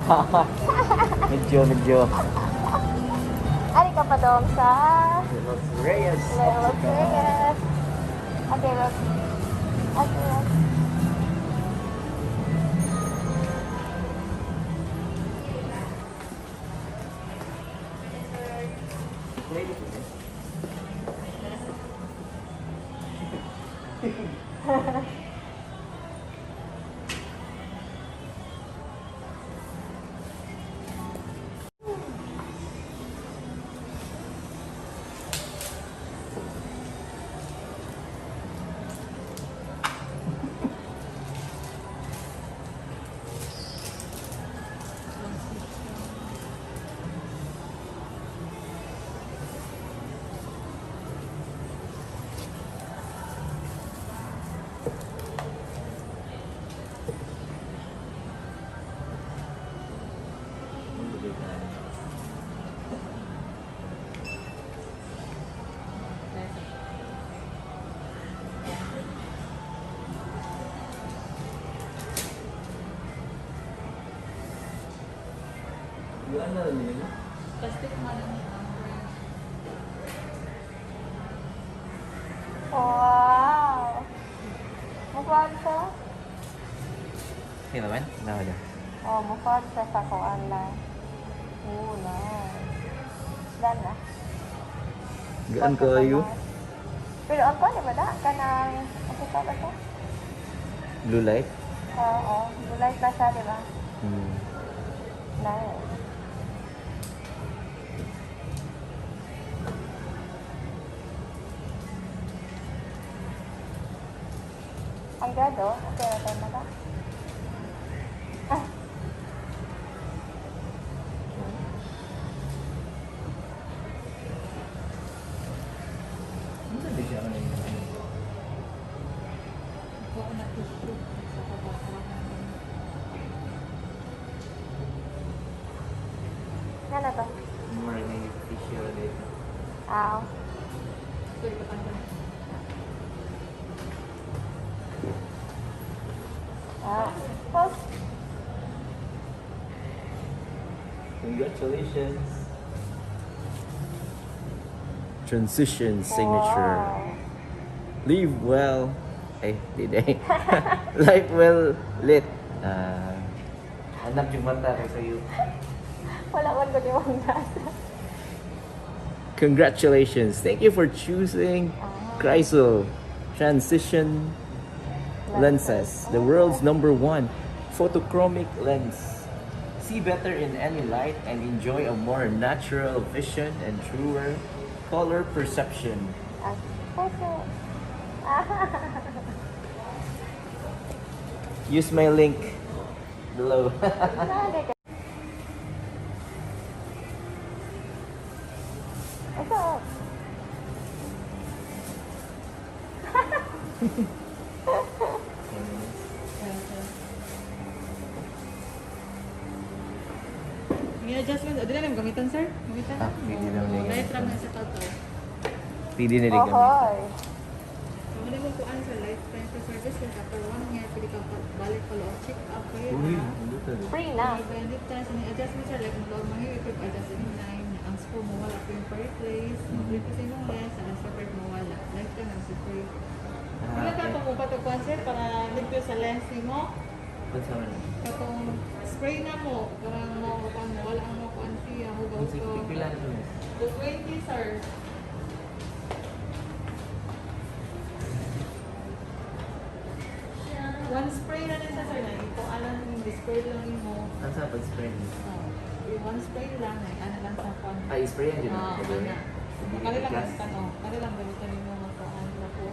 Medyo, medyo. Ari ka pa dong sa Los Reyes. Los Reyes. Okay, Ros. Okay, Ros. Yung ano nila? Plastic man ang Wow! Mukha siya? Okay naman? Nawala. Oh, mukha siya sa kuan lang. Oh, nice. Dan na. Gaan kayo. Pero ang kuan, di ba na? Kanang, ang sa ba to? Blue light? Oo, blue light na siya, di ba? Hmm. Nice. Ang gado, okay na tayo na. Ah, Ano sabi siya kanina? Ako na tissue sa kabakwa. Ano to? More na yung tissue dito. Ah, Sorry, patanggal. Ah. Pause. Congratulations! Transition signature. Wow. Live well. Eh, di day. Life well lit. Ah, anak yung mata ko sa'yo. Wala man ko di mong nasa. Congratulations. Thank you for choosing Chrysal Transition Lenses, the world's number one photochromic lens. See better in any light and enjoy a more natural vision and truer color perception. Ah, puso. Use my link below. Naalala ka. Ito. Yung adjustment, di na lang gamitan, sir? Gamitan? Ah, hindi na lang Oo, light gamitan. lang na sa tato. Pwede nila gamit. Ohoy. So, muna mo kuan sa lifetime for service kasi after one year, pwede kang balik follow up, check up kayo. Uy, Ha? hindi talaga. Free na. Bandit test, and adjustment sir, like ang log mga ipag adjust in nine, ang screw mo wala po yung per place, replace imong lens, ang separate mo wala. Lifetime ang free. Ah, Wala ka okay. pumupat og kuan, sir, para ligpyo sa lens nimo. Unsa man? Katong spray na mo, parang mo kuan mo wala ang mo kuan siya, hugaw Unsa ko. pila na to, miss? 220, sir. One spray na din sa sir na ito alam yung spray lang nimo. Unsa pag spray ni? Oh, yung one spray lang ay ano lang sa kuan. Ah, spray yan din. Ah, Ano? ana. Kali lang gamitan, oh. Kali lang gamitan nimo nga kuan na po.